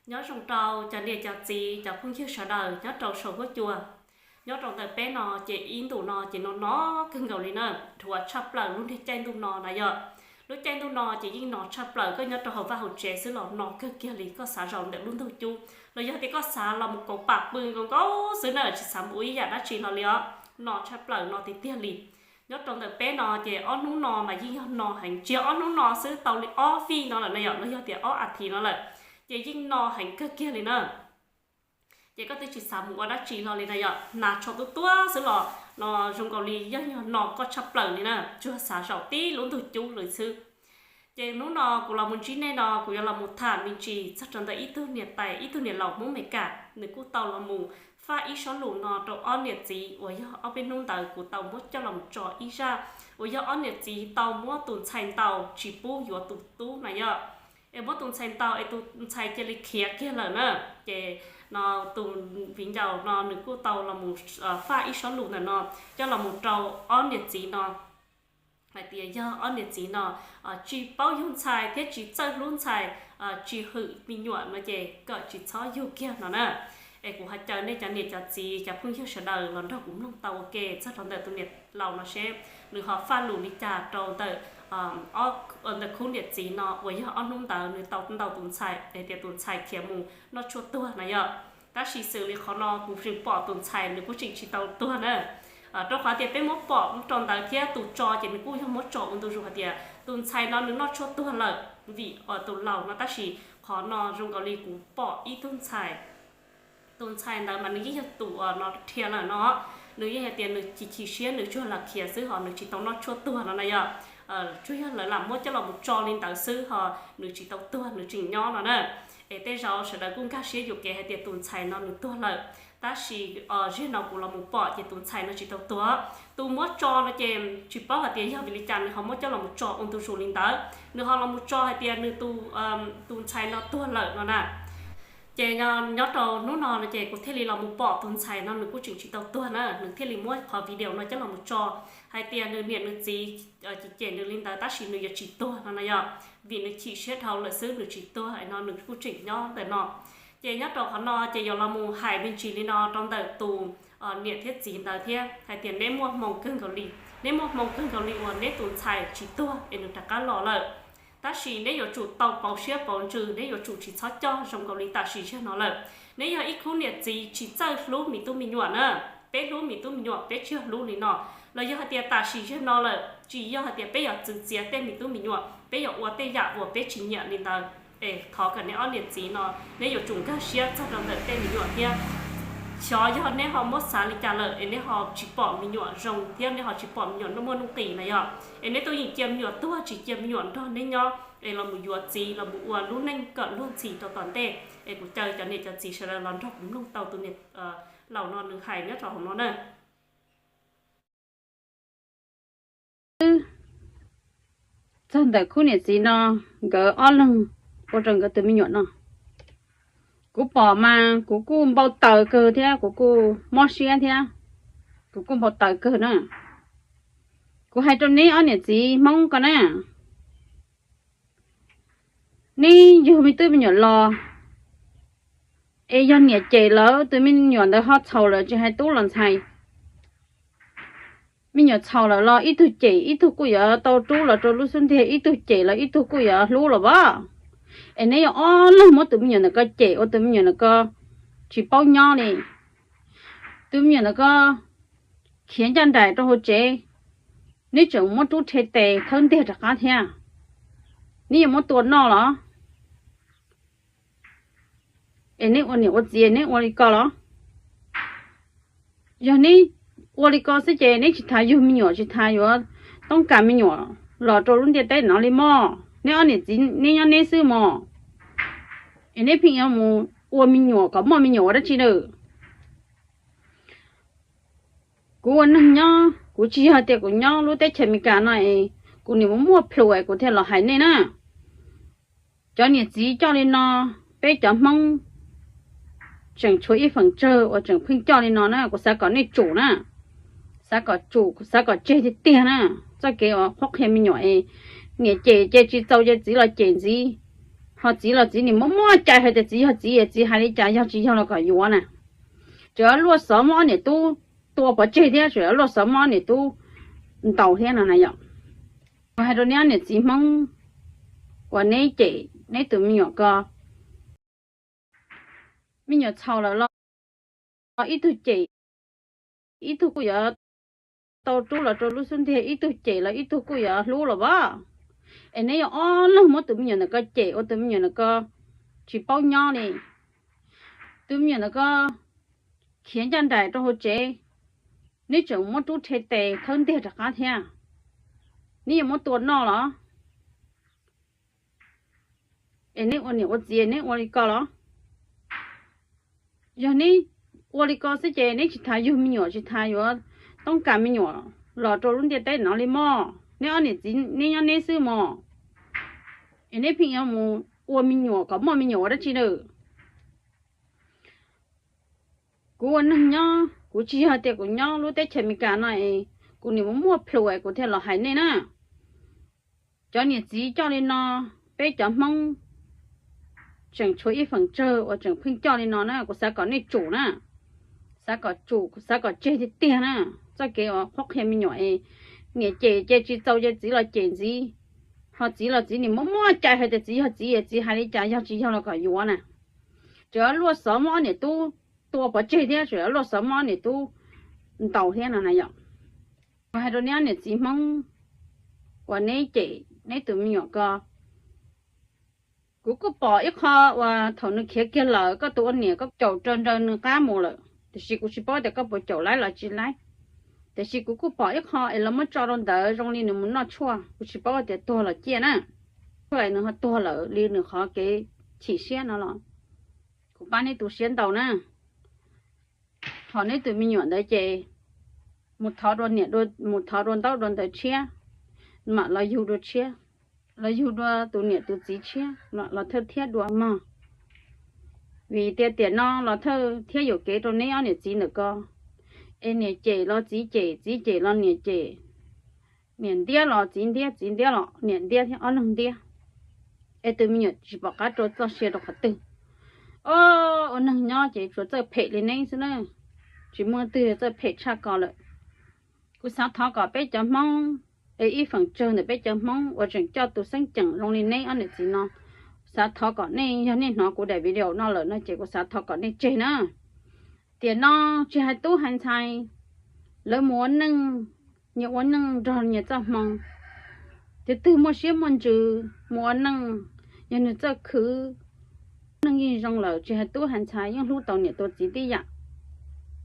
Nyob zoo rau cov niam cov txiv cov phooj ywg sawv daws nyob rau saum huab cua. Nyob rau ntawm peb no ces ib ntus no ces no no kawg nkaus li na, dhuav tshaj plaws lub niag caij ntuj no na yom. Lub caij ntuj no ces yeej no tshaj plaws, koj nyob rau hauv vaj hauv tsev xwb los no kawg kiag li, koj xav zaum ntawm lub ntug cub los yog tias koj xav los mus kauv pam pw nkaus nkaus xwb na, tsis xav mus ua ib yam dab tsi hlo li os, no tshaj plaws no tiag tiag li. Nyob rau ntawm peb no ces ob hnub no mas yeej yog no heev, tsis yog ob hnub no xwb, tau li ob vij no lawm na yom, los yog tias ob a thiv no lawm, ces yeej no heev kawg kiag li na. Ces koj twb tsis xav mus ua dab tsi hlo li na yom, hnav tsho tuab tuab xwb los no zoo nkaus li yeej yog no koj tshaj plaws li na, tsuas xav zaum tib lub ntug cub lawm xwb. Ces hnub no kuv los mus ntsib nej no kuv yuav los mus tham me ntsis txog rau ntawm ib tug niam tais ib tug niam laus Hmoob Meskas, nws kuj tau los mus faj ib sob lus no rau ob niam txiv uas yog ob peb hnub ntawd kuv tau muab coj los mus tso ib zaj, uas yog ob niam txiv tau muab tus ntxhais ntaus tsis pub yuav tus tub na yom. Es muab tus ntxhais ntaus es tus ntxhais cia li khiav kiag lawm na. Ces no tus viv ncaus no nws kuj tau los mus faj ib sob lus ntawm no coj los mus rau ob niam txiv no hais tias yog ob niam txiv no tsis paub yug ntxhais thiab tsis txawj hlub ntxhais, tsis hwm me nyuam no ces kom tsis txhob yug kiag no na. Es kuv ho caw nej cov niam cov txiv cov phooj ywg sawv daws los nrog kuv mloog tau ua ke txog rau ntawm tus niam laus no seb nws ho faj lus li cas rau ntawm ntawm khub niam txiv no uas yog ob hnub ntawd nws tau ntaus tus ntxhais hais tias tus ntxhais khiav mus noj tshuaj tuag na yom. Tab sis xws li qhov no kuv tseem pom tus ntxhais nws kuj tseem tsis tau tuag na. Rau qhov tias peb muab pom rau ntawd thiab tus tso ces nws kuj yog muab tso ua ntu zus hais tias tus ntxhais no nws noj tshuaj tuag lawm vim tus laus no, tab sis qhov no zoo nkaus li kuv pom ib tug ntxhais, tus ntxhais ntawd mas nws yeej yog tus uas no dhia lawm no, nws yeej hais tias nws chim chim siab nws tsuas lam khiav xwb ho nws tsis tau noj tshuaj tuag no na yom. Tsuas yog lawv lam muab coj los mus tso li ntawd xwb ho nws tsis tau tuag, nws tseem nyob no na. Es tej zaum sawv daws kuj nkag siab yuam kev hais tias tus ntxhais no nws tuag lawm, tab sis ziag no kuv los mus pom ces tus ntxhais no tsis tau tuag. Tus muab tso no ces tsis paub hais tias yog vim li cas nws ho muab coj los mus tso ua ntu zus li ntawd, nws ho los mus tso hais tias nws tus ntxhais no tuag lawm no na. Ces nyob rau hnub no no ces kuv thiaj li los mus pom tus ntxhais no nws kuj tseem tsis tau tuag na, nws thiaj li muab qhov video no coj los mus tso hais tias nws niam nws txiv cem nws li ntawd tab sis nws yuav tsis tuag no na yom, vim nws chim siab dhau lawm xwb nws tsis tuag no nws kuj tseem nyob ntawm no. Ces nyob rau qhov no ces yuav los mus hais me ntsis li no rau ntawm tus niam thiab txiv ntawd thiab hais tias neb muaj hmoo kawg nkaus li, neb muaj hmoo kawg nkaus li uas neb tus ntxhais tsis tuag es nws rov qab los lawm. Tab sis neb yuav tsum tau pauv siab pauv ntsws, neb yuav tsum tsis txhob coj zoo nkaus li tam sim ziag no lawm. Neb yog ib khub niam txiv tsis txawj hlub me tub me nyuam na. Peb hlub me tub me nyuam peb tsis yog hlub li no, los yog hais tias tam sim ziag no lawm tsis yog hais tias peb yuav txwv txiav tej me tub me nyuam, peb yuav ua tej yam uas peb tsis nyiam li ntawd. Es thov kom neb ob niam txiv no neb yuav tsum nkag siab txog rau ntawm tej me nyuam thiab. Xyov yog neb ho muab xav li cas lawm es neb ho tsis pom me nyuam zoo thiab neb ho tsis pom me nyuam muaj nuj nqis na yom, es neb tuaj yeem cia me nyuam tuag tsis cia me nyuam nrog neb nyob es los mus yuav txiv los mus ua lub neej kom luag ntxhi rau tom ntej. Es kuv caw cov niam cov txiv sawv daws los nrog kuv mloog tau tus niam laus no nws hais nyob rau hauv no na. Txog ntawm khub niam txiv no, nkawd ob leeg ua rau nkawd tus me nyuam no, kuv pom mas kuv kuj npau taws kawg thiab kuv kuj mob siab thiab, kuv kuj npau taws kawg na. Kuv hais rau neb ob niam txiv Hmoob ko na, neb yug me tub me nyuam los es yog niam cem lawv tus me nyuam ntawd ho txhaum lawm tsis hais tub los ntxhais. Me nyuam txhaum lawm los ib tug cem ib tug kuj yuav tau rub los rau lub xub ntiag, ib tug cem los ib tug kuj yuav hlub los as. Es neb yuav ob leeg muab tus me nyuam ntawm ko cem ua tus me nyuam ntawm ko tsis paub nyob li. Tus me nyuam ntawm ko khiav ncaj nraim rau hauv tsev, neb tseem muab rub rhe tes thawb ntiag rov qab thiab. Neb yuav muab tua noj los? Es neb ua niam ua txiv neb ua li ko los? Yog neb ua li ko xwb ces neb tsis tas yug me nyuam tsis tas yuav toob kas me nyuam los rau lub ntiaj teb no li mog. Neb ob niam txiv neb nyob neb xwb mog, es neb pheej yuav mus ua me nyuam kom muaj me nyuam ua dab tsi na? Kuv ua neeg nyob kuv tsis yog tias kuv nyob lub teb chaws Amelikas no es kuv nim muaj plhus es kuv thiaj los hais nej na. Cov niam txiv coj li no, peb cov Hmoob tseem tshuav ib feem tsawg uas tseem pheej coj li no na, kuv xav kom nej tsum na, xav kom tsum, xav kom tseg tiag tiag na. Txoj kev uas qhuab qhia me nyuam es niam cem ces tsis txaus ces txiv los cem ntxiv, Ho txiv los txiv nim muab muab cai hais tias txiv yog txiv, txiv hais li cas yog tsis yog los kom yuav na. Tseem luaj xov muab ob niam tub tua pov tseg thiab, tseem luaj xov muab ob niam tub ntaus thiab no na yom. Kuv hais rau neb ob niam txiv Hmoob uas neb cem neb tus me nyuam ko, me nyuam txhaum lawm los ib tug cem, ib tug kuj yuav tau rub los rau lub xub ntiag, ib tug cem los ib tug kuj yuav hlub los as. Es neb yuav ob leeg muab tus me nyuam ntawm ko cem ua tus me nyuam ntawm ko tsis paub nyob li. Tus me nyuam ntawm ko khiav ncaj nraim rau hauv tsev, neb tseem muab rub rhe tes thawb ntiag rov qab thiab. Neb yuav muab tua noj los? Es neb ua niam ua txiv neb ua li ko los? Yog neb ua li ko xwb ces neb tsis tas yug me nyuam, tsis tas yuav toob kas me nyuam los rau lub ntiaj teb no li mog. Neb ob niam txiv neb nyob neb xwb mog. Es neb pheej yuav mus ua me nyuam kom muaj me nyuam ua dab tsi na? Kuv ua neeg nyob, kuv tsis yog tias kuv nyob lub teb chaws Amelikas no es kuv nim muaj plhus es kuv thiaj los hais nej na. Cov niam txiv coj li no, peb cov Hmoob tseem tshuav ib feem tsawg uas tseem pheej coj li no na, kuv xav kom nej tsum na. Xav kom tsum, xav kom tseg tiag tiag na. Txoj kev uas qhuab qhia me nyuam es niam cem ces tsis txaus ces txiv los cem ntxiv. Ho txiv los txiv nim muab muab cai hais tias txiv yog txiv, txiv hais li cas yog tsis yog los kom yuav na. Tseem luaj xov muab ob niam tub tua pov tseg thiab, tseem luaj xov muab ob niam tub ntaus thiab no na yom. Kuv hais rau neb ob niam txiv Hmoob uas neb cem neb tus me nyuam ko, kuv kuj pom ib qho uas thaum nws khiav kiag lawm koj tus ua niam koj caum raws nraws nws qab mus lawm, tiam sis kuv tsis paub tias koj puas caum laib los tsis laib. Tiam sis kuv kuj pom ib qho es lawv muab tso rau ntawd zoo li nws mus noj tshuaj, kuv tsis paub tias tuag los ciaj na. Tshuaj es nws ho tuag lawm li nws qhov kev chim siab no los, kuv pab neb tu siab ntau na. Thov neb tus me nyuam ntawd ces mus thov dua niam, mus thov dua ntaub dua ntawv tshiab, mam los yug dua tshiab, los yug dua tus niam tus txiv tshiab los thawj thiab dua mog. Vim tias tiam no los thawj thiab yuam kev rau neb ob niam txiv ntawm ko. Es niam cem los txiv cem, txiv cem los niam cem, niam ntiab los txiv ntiab, txiv ntiab los niam ntiab thiab, ob leeg ntiab. Es tus me nyuam tsis pom qab rau txoj sia rau qhov twg. Ua neeg nyob ces tsuas txawj phem li neb xwb na, tsis muaj twg txawj phem tshaj ko lawm. Kuv xav thov kom peb cov Hmoob, es ib feem tsawg ntawm peb cov Hmoob uas tseem coj tus xeeb ceem zoo li neb ob niam txiv no, xav thov kom nej, yog nej hnov kuv daim video no lawm no ces kuv xav thov kom nej tseg na. Tiam no tsis hais tub hais ntxhais, lawv mus ua neej, nyias ua neej nrog nyias txoj hmoo. Tus twg muaj siab muaj ntsws mus ua neej, yog nws txawj khwv, neej yeej zoo lawm, tsis hais tub hais ntxhais yeej hlub tau niam tau txiv tib yam.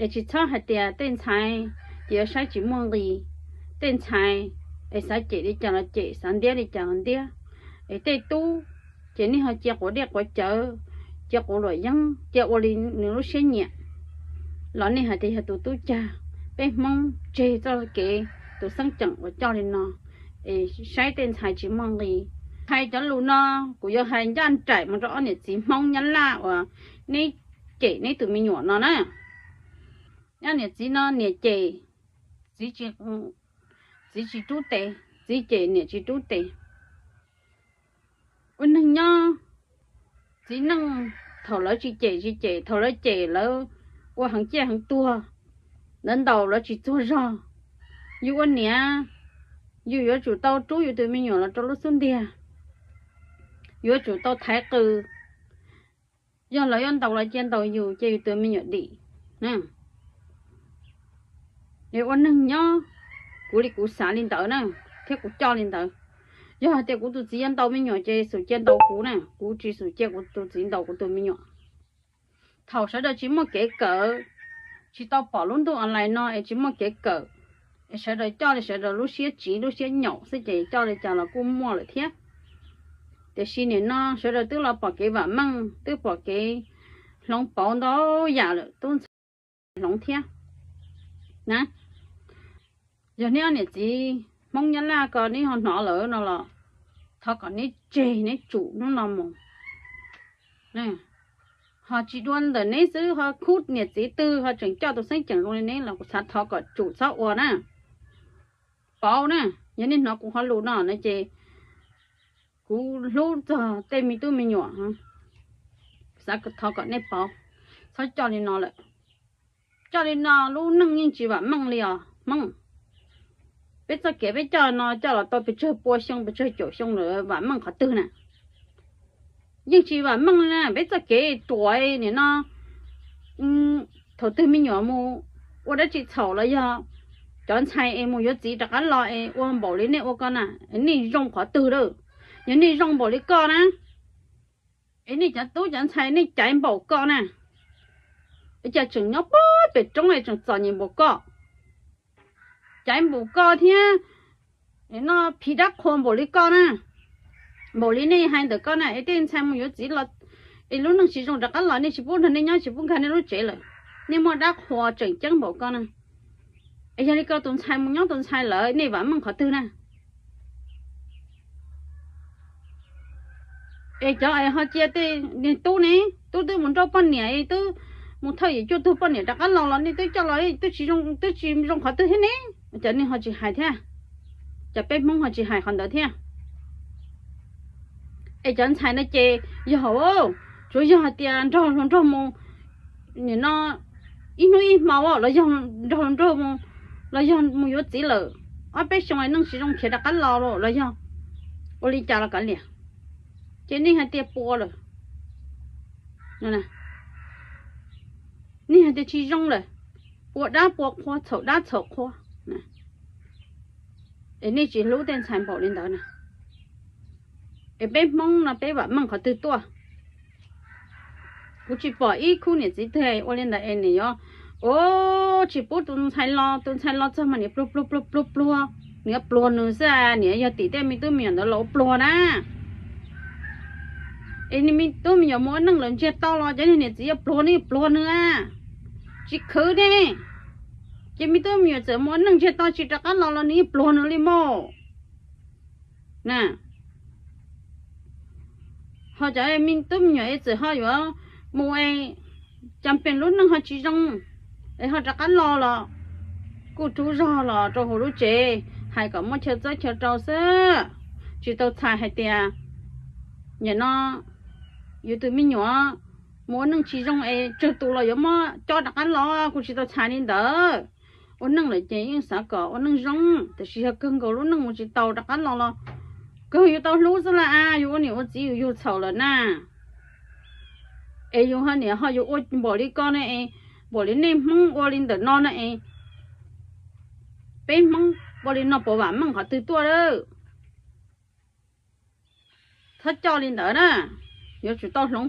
Es tsis txhob hais tias tej ntxhais ces yuav saib tsis muaj nqis, tej ntxhais es xav cem li cas los cem, xav ntiab li cas los ntiab. Es tej tub ces nej ho cia quav dej quav cawv, cia quav luam yeeb, cia ua li nws lub siab nyiam los nej hais tias yog tus tub cag. Peb Hmoob tseg txoj kev tus xeeb ceem uas coj li no, es saib tej ntxhais tsis muaj nqis. Hais cov lus no kuv yuav hais ncaj nraim mus rau ob niam txiv Hmoob Nyab Laj uas neb cem neb tus me nyuam no na. Ob niam txiv no niam cem, txiv tsis, txiv tsis rub tes, txiv cem niam tsis rub tes. Ua neeg nyob, txiv neej thaum lawv tsis cem tsis cem, thaum lawv cem lawv ua heev ciaj heev tuag, lawv ntaus lawv tsis txuag zog. Yus ua niam, yus yuav tsum tau rub yus tus me nyuam los rau lub xub ntiag, yuav tsum tau thaiv qws. Yog lawv yuav ntaus los cia ntaus yus, cia yus tus me nyuam dim. Es ua neeg nyob, kuv li kuv xav li ntawd na, thiab kuv coj li ntawd. Yog hais tias kuv tus txiv yuav ntaus me nyuam ces xum cia ntaus kuv na, kuv tsis xum cia kuv tus txiv ntaus kuv tus me nyuam. Thaum sawv daws tsis muaj kev kawm, tsis tau pom lub ntuj online no es tsis muaj kev kawm, es sawv daws coj li sawv daws lub siab tsiv lub siab nyaum xwb ces coj li cas los kuj muaj lawm thiab. Tiam sis nim no sawv daws twb los pom kev vam meej, twb pom kev hloov pauv ntau yam lawm, tub ntxhais hloov thiab na. Yog neb ob niam txiv Hmoob Nyab Laj ko neb ho hnov lawm no los thov kom neb tseg neb tsum hnub no mus. Ho tsis dua ntawm neb xwb, ho khub niam txiv twg ho tseem coj tus xeeb ceem zoo li neb los kuv xav thov kom tsum txhob ua na. Pauv na, yog nej hnov kuv qhov lus no no ces Kuv hlub txog tej me tub me nyuam, xav thov kom nej pauv, txhob coj li no lawm. Coj li no lub neej yeej tsis vam meej li os Hmoob. Peb txoj kev peb coj no coj los tau pes tsawg pua xyoo pes tsawg caum xyoo lawm, vam meej qhov twg na? Yeej tsis vam meej li na. Peb txoj kev ruam nim no, thaum twg me nyuam mus ua dab tsi txhaum los yog cov ntxhais es mus yuav txiv rov qab los es ua npaum li nej ua ko na, nej zoo qhov twg lawm? Yog nej zoo npaum li koj na, es nej cov tub cov ntxhais nej caiv npaum koj na, es cas tseem nyob pem roob es tseem txom nyem npaum koj, caiv npaum koj thiab no phiv dab qhuas npaum li koj na, npaum li nej hais ntawm koj na, es tej ntxhais mus yuav txiv los es lub neej tsis zoo rov qab los nej tsis pub nrog nej nyob tsis pub nkag nej lub tsev lawm, nej muaj dab qhuas tseem ceeb npaum koj na. Es yog li ko tus ntxhais mus nyob tus ntxhais lawm nej vam meej qhov twg na? Es cov es ho cia tej niag tub ne, tub twb mus nrauj poj niam, twb mus thawj yim cuaj tug poj niam rov qab los los nej twb coj los twb tsis zoo qhov twg thiab ne. Cov nej ho tsis hais thiab, cov peb Hmoob ho tsis hais qhov ntawd thiab. Es cov ntxhais no ces yog, tsuav yog hais tias nrog hluas nraug mus nim no ib hnub ib hmo los yog nrog hluas nraug mus, los yog mus yuav txiv lawm ob peb xyoo neej tsis zoo khiav rov qab los los yog ua li cas los kav liam, ces nej hais tias pua lawm, nej hais tias tsis zoo lawm, pua dab pua qhua txhaum dab txhaum qhua. Es nej tsis hlub tej ntxhais npaum li ntawd na. Es peb Hmoob no peb vam meej qhov twg tuaj? Kuv tsis pom ib khub niam txiv twg ua li ntawd es nim yuav, o, tsis pub tus ntxhais los, tus ntxhais los txog mas niam pluag pluag pluag pluag pluag, niam pluag nws xwb, niam yog tim tej me tub me nyuam ntawd los ua pluag na. Es niag me tub me nyuam mus ua neej lawm ntsiag to los cov niag niam txiv yuav pluag nws pluag nws a, tsis khwv ne. Ces me tub me nyuam txawm mus ua neej ntsiag to tsis rov qab los los nws yeej pluag nws li mog na. Ho cov me tub me nyuam es txawm ho yuav mus es cas pem lub neej ho tsis zoo, es ho rov qab los los kuj rub zog los rau hauv lub tsev, hais kom muaj chaw txawb chaw rau xwb, tsis tau txhais hais tias nim no yus tus me nyuam mus ua neej tsis zoo es tsawg tus los yuav muab cob rov qab los, kuv tsis tau txhais li ntawd. Ua neej lawm ces yeej xav kom ua neej zoo, tiam sis yog kawg nkaus lub neej mus tsis tau rov qab los los kawg yuav tau hlub xwb las, yus ua niam ua txiv yus yug txhaum lawm na. Es yus ho niam ho yuav ua npaum li ko ne es, npaum li nej Hmoob ua li ntawm no na es, peb Hmoob ua li no puas vam meej qhov twg tuaj lawm? Txhob coj li ntawd na, yuav tsum tau hloov